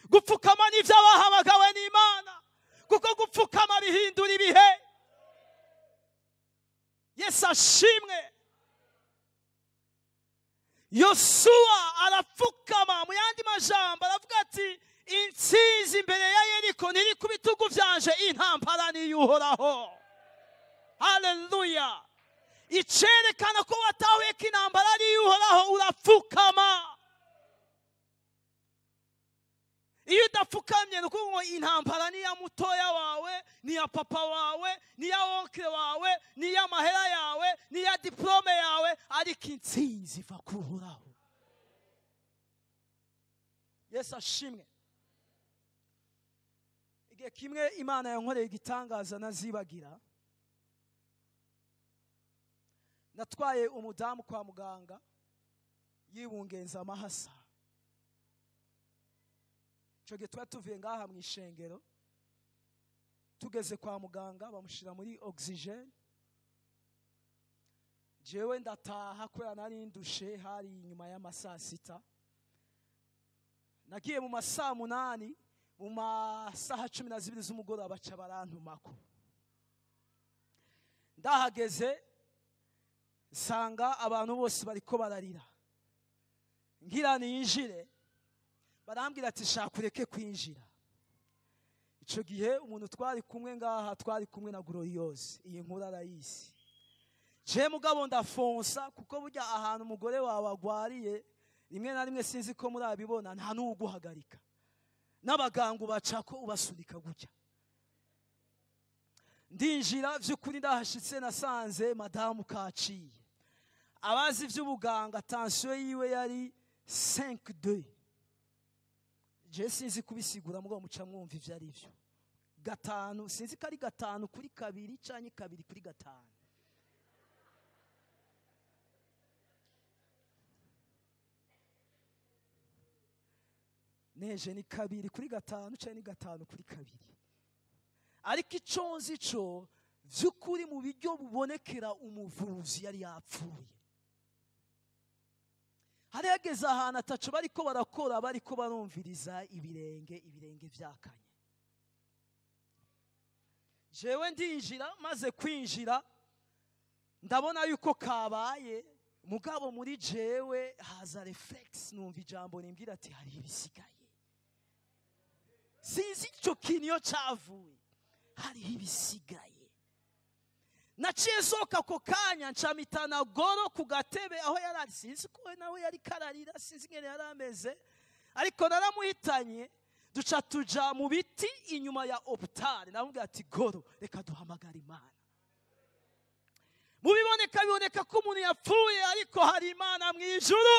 S1: gupfukama ni iby'abahamagawe n'Imana, kuko gupfukama bihindura ibihe. Yesu ashimwe. Yosuwa arapfukama, mu yandi majambo aravuga ati intsinzi imbere ya Yeriko ntiri ku bitugu vyanje, intambara niy'Uhoraho. Haleluya. Icerekana ko watahuye ko intambara niy'Uhoraho, urapfukama. Iyo udapfukamye ni ukuvuga ngo intambara ni iya mutoya wawe, ni iya papa wawe, ni iya onkle wawe, ni iy'amahera yawe, ni iya diplome yawe, ariko intsinzi iva ku Uhoraho. Yesu ashimwe. Igihe kimwe Imana yankoreye igitangaza nazibagira. Natwaye umudamu kwa muganga yibungenza amahasa. Icyo gihe twari tuvuye ngaha mu ishengero, tugeze kwa muganga bamushyira muri oxygen. Jewe ndataha kubera nari ndushe, hari inyuma y'amasaa 6. Nagiye mu masaa 8, mu masaha 12 z'umugoroba baca barantumako. Ndahageze nsanga abantu bose bariko bararira. Ngira ninjire, barambwira ati shaka ureke kwinjira. Ico gihe umuntu twari kumwe ngaha, twari kumwe na Gloriose, iyi nkuru arayisi. Je mugabo ndafonsa, kuko burya ahantu umugore wawe agwariye rimwe na rimwe sinzi ko murabibona, nta n'uguhagarika, n'abaganga ubacako ubasunika gutya. Ndinjira vy'ukuri ndahashitse nasanze madamu kaciye. Abazi vy'ubuganga tension yiwe yari 5.2. Je sinzi kubisigura mugabo muca mwumva ivyo ari byo. 5, sinzi ko ari 5 kuri 2 canke 2 kuri 5. Neje ni 2 kuri 5 canke ni 5 kuri 2. Ariko ico nzi co vy'ukuri mu biryo bubonekera umuvuzi yari yapfuye. Hari hageze ahantu ataco bariko barakora, bariko barumviriza ibirenge, ibirenge vyakanye. Jewe ndinjira, maze kwinjira ndabona yuko kabaye, mugabo muri jewe haza reflex, numva ijambo rimbwira ati hari ibisigaye. Sinzi ico kintu iyo cavuye, hariho ibisigaye. Naciye nsohoka ako kanya ncamitana goro ku gatebe aho yari ari, sinzi ko nawe yari kararira, sinzi ingene yari ameze, ariko naramuhitanye. Duca tuja mu biti inyuma ya optare, namubwira ati goro reka duhamagare Imana. Mu biboneka biboneka ko umuntu yapfuye, ariko hari Imana mu ijuru.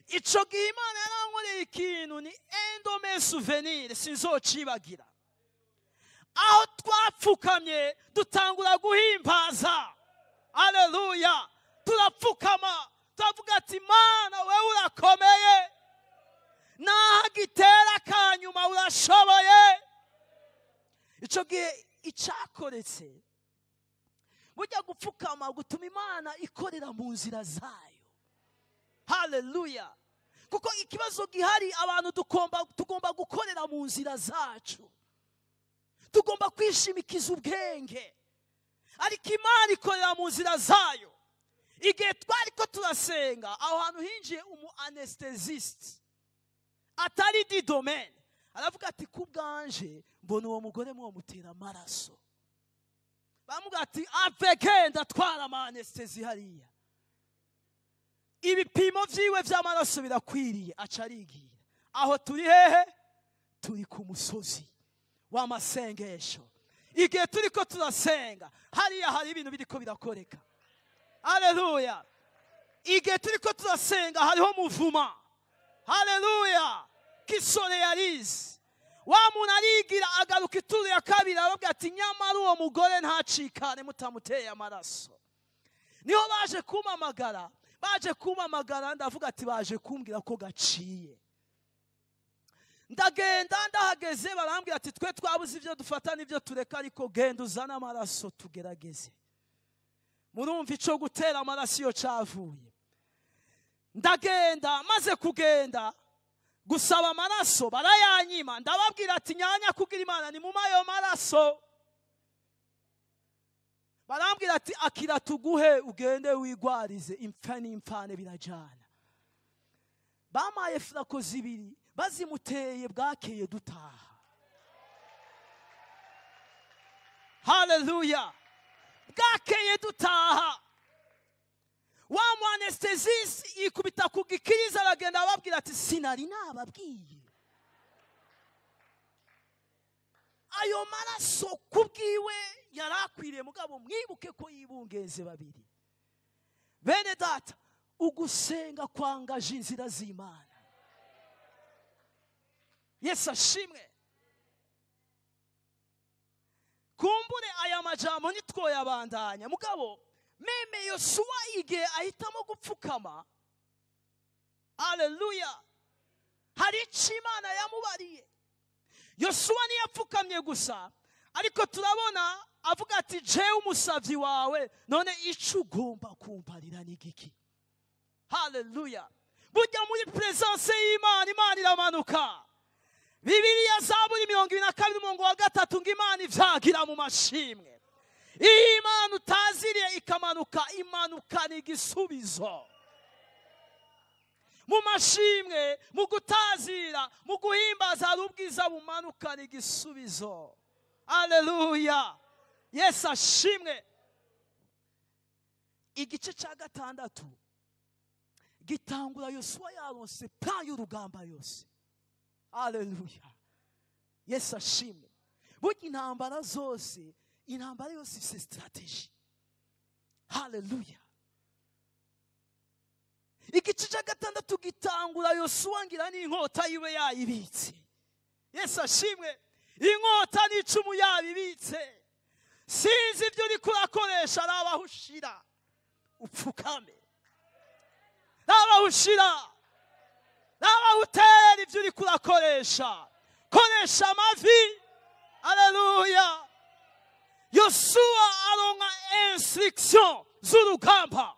S1: Ico gihe Imana yarankoreye ikintu ni endome souvenir, sinzocibagira. Aho twapfukamye dutangura guhimbaza. Haleluya. Turapfukama turavuga ati Mana wewe urakomeye, naho gitera kanyuma urashoboye. Ico gihe icakoretse, burya gupfukama gutuma Imana ikorera mu nzira zayo. Haleluya. Kuko ikibazo gihari, abantu tugomba gukorera mu nzira zacu, tugomba kwishimikiza ubwenge, ariko Imana ikorera mu nzira zayo. Igihe twariko turasenga, aho hantu hinjiye umu anesthesiste atari di domaine, aravuga ati kubwanje mbona uwo mugore muwo mutera amaraso. Bamubwira ati avege ndatwara ama anesthésie hariya, ibipimo vyiwe vy'amaraso birakwiriye. Aca arigira. Aho turi hehe? Turi ku musozi w'amasengesho. Igihe turiko turasenga hariya hari ibintu biriko birakoreka. Haleluya. Igihe turiko turasenga hariho muvuma. Haleluya. Kisore yarize. Wa muntu arigira agaruka ituru ya kabiri, aravuga ati nyamara uwo mugore ntacikane mutamuteye amaraso. Niho baje kumpamagara, baje kumpamagara, ndavuga ati baje kumbwira ko gaciye. Ndagenda, ndahageze barambwira ati twe twabuze ibyo dufata n'ibyo tureka, ariko genda uzane amaraso tugerageze. Murumva ico gutera amaraso iyo cavuye. Ndagenda, maze kugenda gusaba amaraso barayanyima. Ndababwira ati nyanya kugira Imana ni muma ayo maraso. Barambwira ati akira tuguhe ugende wigwarize, impfa n'impfane birajana. Bamaye flako zibiri bazimuteye bwakeye dutaha. Haleluya. Bwakeye dutaha. Wa mu anesthésie yikubita ku gikiriza aragenda ababwira ati sinari nababwiye. Ayo maraso kubwiwe yarakwiriye, mugabo mwibuke ko yibungeze babiri. Bene data, ugusenga kwangaje inzira z'Imana. Yesu ashimwe. Kumbure aya majambo nitwoyabandanya, mugabo meme Yosuwa igihe ahitamo gupfukama, haleluya, hari icyo Imana yamubariye. Yosuwa ntiyapfukamye gusa, ariko turabona avuga ati jewe umusavyi wawe, none ico ugomba kumparira ni giki? Haleluya. Burya muri presence y'Imana, Imana iramanuka. Bibiliya Zaburi 22 umurongo wa 3 ngo Imana ivyagira mu mashimwe. Iyo Imana utaziriye ikamanuka, imanuka ni igisubizo. Mu mashimwe, mu gutazira, mu guhimbaza hari ubwiza bumanuka ni igisubizo. Haleluya. Yesu ashimwe. Igice cya 6 gitangura Yosuwa yaronse plan y'urugamba yose. Haleluya. Yesu ashimwe. Burya intambara zose, intambara yose ifite strategy. Haleluya. Igice cya 6 gitangura Yosuwa ngira n'inkota yiwe yayibitse. Yesu ashimwe. Inkota n'icumu yabibitse. Sinzi ibyo uri kurakoresha, rabaho ushira upfukame, rabaho ushira, rabaho utera ibyo uri kurakoresha, koresha amavi. Haleluya. Yosuwa aronka instruction z'urugamba,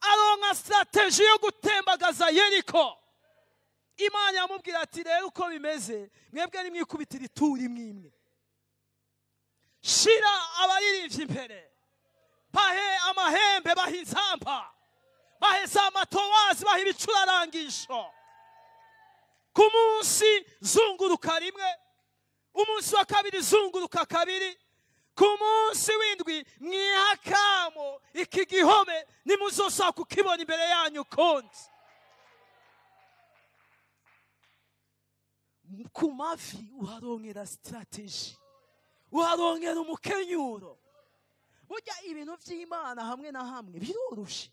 S1: aronka strategy yo gutembagaza Yeriko. Imana yamubwira ati rero uko bimeze, mwebwe nimwikubitira ituri imwe. Shira abaririmbyi imbere, bahe amahembe, bahe inzamba, bahe za matowazi, bahe ibicurarangisho. Ku munsi zunguruka rimwe, umunsi wa kabiri zunguruka kabiri, ku munsi w'indwi mwihakamo iki gihome nimuzosaba kukibona imbere yanyu konti. Ku mavi uharongera strategy, uharongera umukenyuro. Burya ibintu by'Imana hamwe na hamwe biroroshe.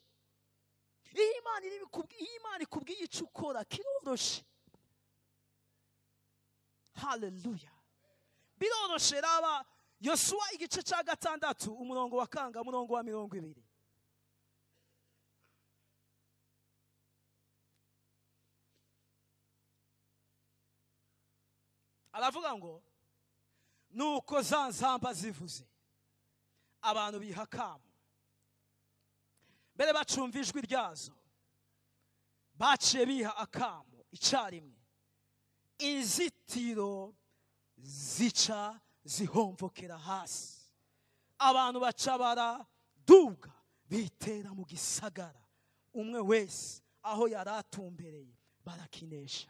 S1: Iyo Imana iri bikubwiye, iyo Imana ikubwiye icyo ukora kiroroshe. Haleluya. Biroroshe. Raba Yosuwa igice cya 6 umurongo wa kanga, umurongo wa 20. Aravuga ngo nuko za nzamba zivuze, abantu bihakamo mbere bacumva ijwi ryazo, baciye biha akamo icyarimwe, inzitiro zica zihomvokera hasi, abantu baca baraduga bitera mu gisagara, umwe wese aho yaratumbereye barakinesha.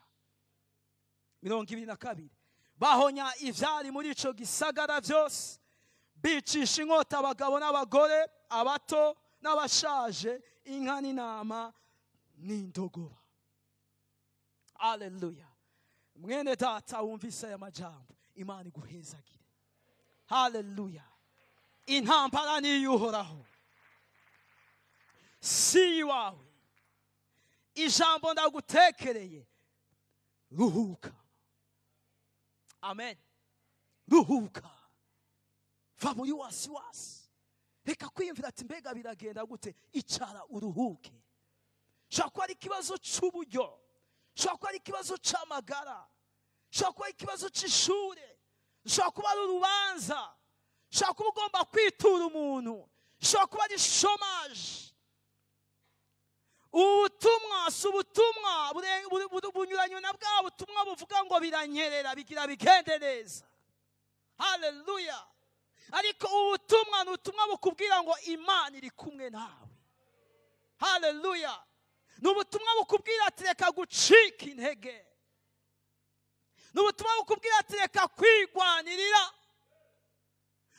S1: 22 bahonya ivyari muri ico gisagara vyose, bicisha inkota abagabo n'abagore, abato n'abashaje, inka n'intama n'indogoba. Haleluya. Mwene data wumvise aya majambo, Imana iguhezagire. Haleluya. Intambara ni iy'Uhoraho, si iwawe. Ijambo ndagutekereye, ruhuka. Amen. Ruhuka, va muri wasiwasi. Reka kwiyumvira ati mbega biragenda gute, icara uruhuke. Shobora kuba ari ikibazo c'uburyo, shobora kuba ari ikibazo c'amagara, shobora kuba ari ikibazo c'ishure, shobora kuba ari urubanza, shobora kuba ugomba kwitura umuntu, shobora kuba ari chômage. Ubutumwa si ubutumwa bunyuranye na bwa butumwa buvuga ngo biranyerera bigira bigende neza. Haleluya. Ariko ubutumwa ni ubutumwa bukubwira ngo Imana iri kumwe nawe. Haleluya. Ni ubutumwa bukubwira ati reka gucika intege. Ni ubutumwa bukubwira ati reka kwigwanirira.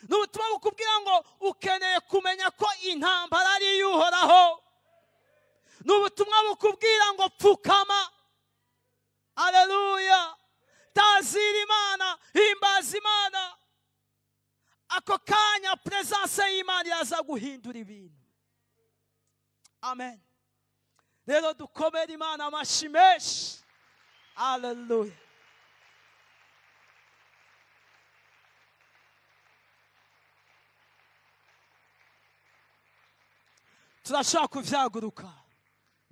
S1: Ni ubutumwa bukubwira ngo ukeneye kumenya ko intambara ari iy'Uhoraho. Ni ubutumwa bukubwira ngo pfukama. Haleluya. Tazira Imana, himbaza Imana. Ako kanya presence y'Imana iraza guhindura ibintu. Amen. Rero dukomere Imana amashi menshi. Haleluya. Turashaka kuvyaguruka.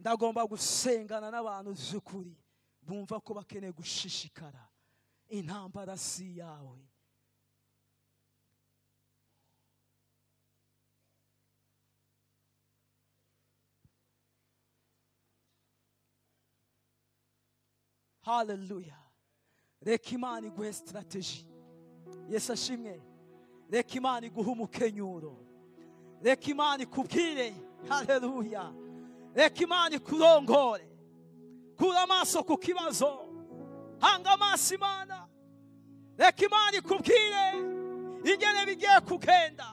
S1: Ndagomba gusengana n'abantu by'ukuri bumva ko bakeneye gushishikara. Intambara si yawe. Haleluya. Reka Imana iguhe strategy. Yesu ashimwe. Reka Imana iguhe umukenyuro. Reka Imana ikubwire. Haleluya. Reka Imana ikurongore. Kura amaso ku kibazo, hanga amaso Imana. Reka Imana ikubwire ingene bigiye kugenda.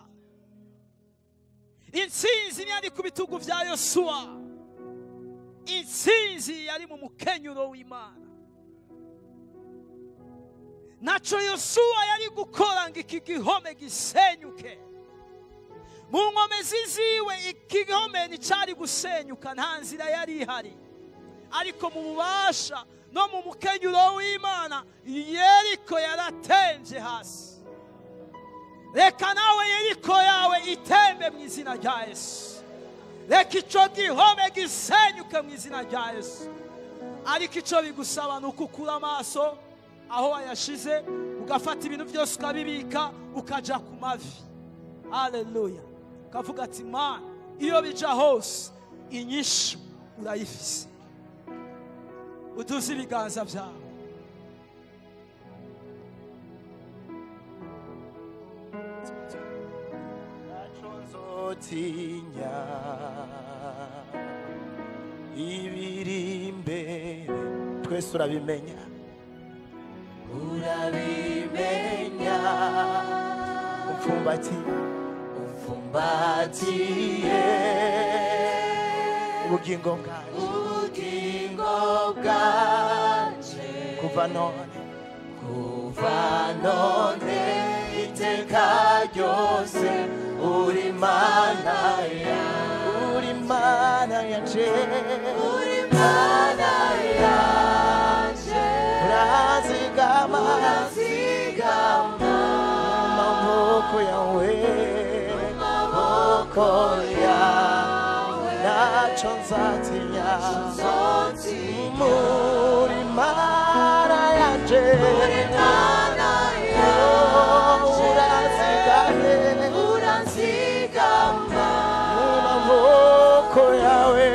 S1: Intsinzi yari ku bitugu vya Yosuwa. Intsinzi yari mu mukenyuro w'Imana. Naco Yosuwa yari gukora ngo iki gihome gisenyuke. Mu nkomezi ziwe iki gihome nticari gusenyuka, nta nzira yari ihari. Ariko mu bubasha no mu mukenyuro w'Imana, Yeriko yaratemvye hasi. Reka nawe Yeriko yawe itembe mu izina rya Yesu. Reka ico gihome gisenyuke mu izina rya Yesu. Ariko ico bigusaba ni ukukura amaso aho wayashize, ugafata ibintu byose ukabibika, ukaja ku mavi. Haleluya. Ukavuga ati Mana, iyo bija hose inyishu urayifise. Uduze ibiganza byawe.
S2: Ntacyo nzotinya ibiri imbere, twese urabimenya. Urabimenya. Umfumbatiye, umfumbatiye ubugingo bwanje, ubugingo bwanje, kuva none, kuva none iteka ryose, uri Mana ya, uri Mana yanje, uri Mana yanje, urazigama, urazigama maboko yawe, maboko yawe, ntacyo nzatinya, muri Mana yanje, muri Mana yanje, urazigame, urazigama mu maboko yawe,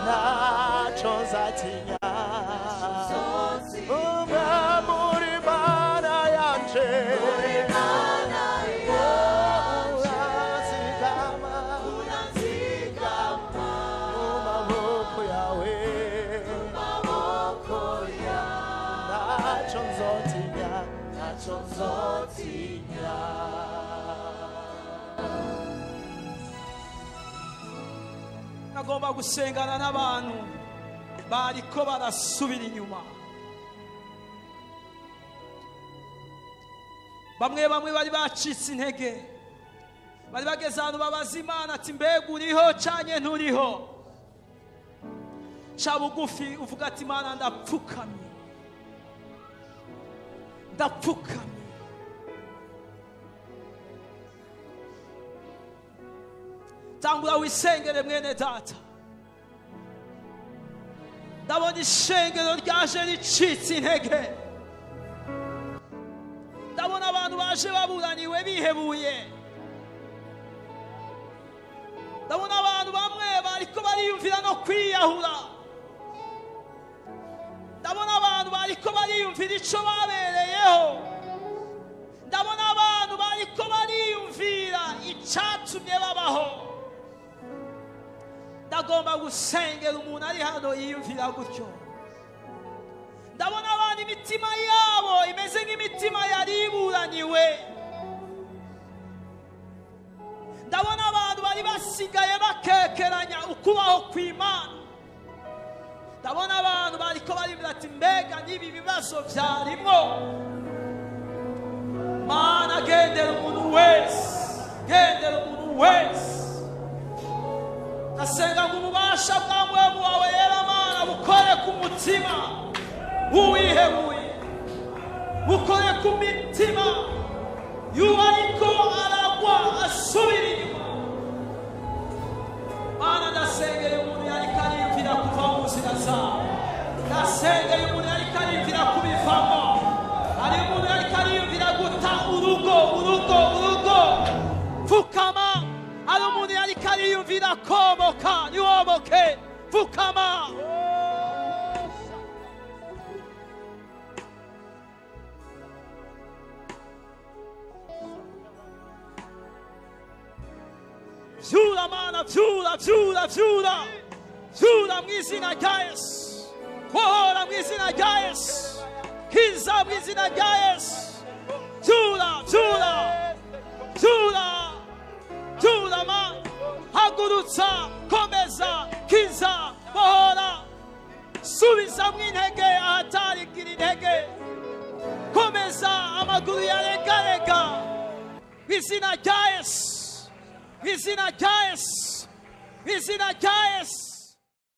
S2: ntacyo nzatinya. Muri Mana yanje, muri Mana yanje, urazigama, urazigama mu maboko yawe, mu maboko yawe, ntacyo nzotinya, ntacyo nzotinya.
S1: Nagomba gusengana n'abantu bariko barasubira inyuma. Bamwe bamwe bari bacitse intege, bari bageze ahantu babaza Imana ati mbega uriho canke nturiho. Ca bugufi uvuga ati Imana ndapfukamye, ndapfukamye. Tangura wisengere mwene data. Ndabona ishengero ryaje ricitse intege. Ndabona abantu baje baburaniwe bihebuye. Ndabona abantu bamwe bariko bariyumvira no kwiyahura. Ndabona abantu bariko bariyumvira ico babereyeho. Ndabona abantu bariko bariyumvira icatumye babaho. Ndagomba gusengera umuntu ari hano yiyumvira gutyo. Ndabona abantu imitima yabo imeze nk'imitima yariburaniwe. Ndabona abantu bari basigaye bakekeranya ukubaho kw'Imana. Ndabona abantu bariko bariyumvira ati mbega n'ibi bibazo vyarimwo. Mana, gendera umuntu wese, gendera umuntu wese. Ndasenga ngo ububasha bwa Mwemu wawe yera Mana bukore ku mutima w'uwihebuye, bukore ku mitima y'uwariko aragwa asubira inyuma. Mana, ndasengeye umuntu yariko ariyumvira kuva mu nzira zawe. Ndasengeye umuntu yariko ariyumvira kubivamo. Hari umuntu yariko ariyumvira guta urugo, urugo, urugo. Pfukama. Hari umuntu yariko ariyumvira komoka, niwomoke. Pfukama. Vyura Mana, vyura, vyura, vyura. Vyura mu izina rya Yesu. Bohora mu izina rya Yesu. Kiza mu izina rya Yesu. Vyura, vyura, vyura, vyura Mana. Hagurutsa, komeza, kiza, bohora. Subizamwo intege ahatarigira intege. Komeza amaguru yaregarega. Mu izina rya Yesu. Mu izina rya Yesu. Mu izina rya Yesu.